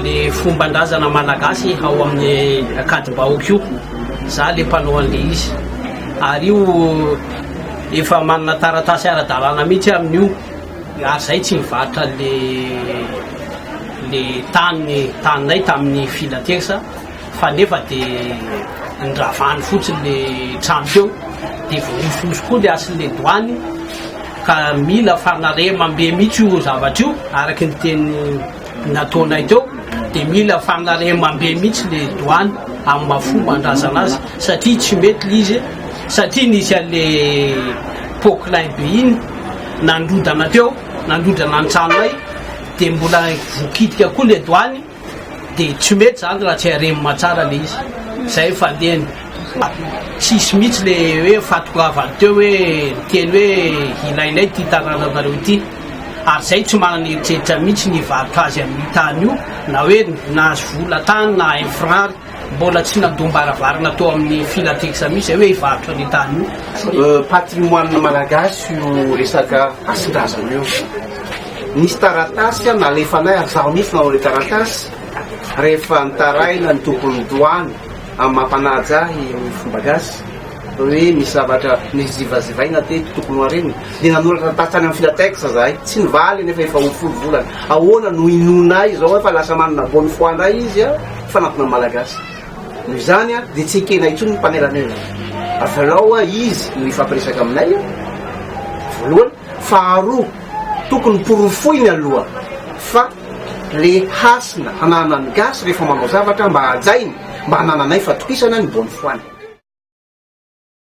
an'le fomban-drazana malagasy ao amin'ny Ankadimbahoaka io. Za le mpanao an'le izy. Ary io efa manana taratasy ara-dalàna mihitsy amin'io. Ary zay tsy nivarotra an'le le tany taninay tamin'ny Filatex fa nefa de nravany fotsiny le trano teo de voahosihosy koa le hasin'le doany ka mila fanaremam-be mihitsy io zavatra io araky ny teny nataonay teo de mila fanaremam-be mihitsy le doany amin'ny maha fomban-drazana azy satria tsy mety le izy satria nisy an'le poclain be iny nandrodana teo nandrodana ny tranonay de mbola voakitika koa le doany de tsy mety zany raha tsy aremina tsara le izy zay fandehany tsisy mihitsy le hoe fahatongavany teo hoe niteny hoe ilainay ty tanànanareo ity ary zay tsy manana eritreritra mihitsy ny hivarotra azy amin'io tany io na hoe nahazo vola tany na un franc mbola tsy nandom-baravarana tao amin'ny Filatex mihitsy zay hoe hivarotra ny tany io. Patrimoine malagasy io resaka hasindrazana io. Nisy taratasy nalefanay ary zaho mihitsy nanao le taratasy rehefa nitaraina ny tompon'ny doany amin'ny mampanaja ahy ny fomba gasy hoe misy zavatra nizivazivaina teto tokony ho arenina dia nanoratra taratasy tany amin'ny Filatex zahay tsy nivaly nefa efa ho folo volana. Ahoana no inoanay izao fa lasa manana bonne foi indray izy a fanampina ny malagasy. Noho izany dia tsy ekena intsony ny mpanelanelana. Avelao izy no hifampiresaka aminay voalohany. Faharoa, tokony porofoiny aloha fa le hasina hananan'ny gasy rehefa manao zavatra mba hajainy, mba hanananay fatokisana ny bonne foi-ny.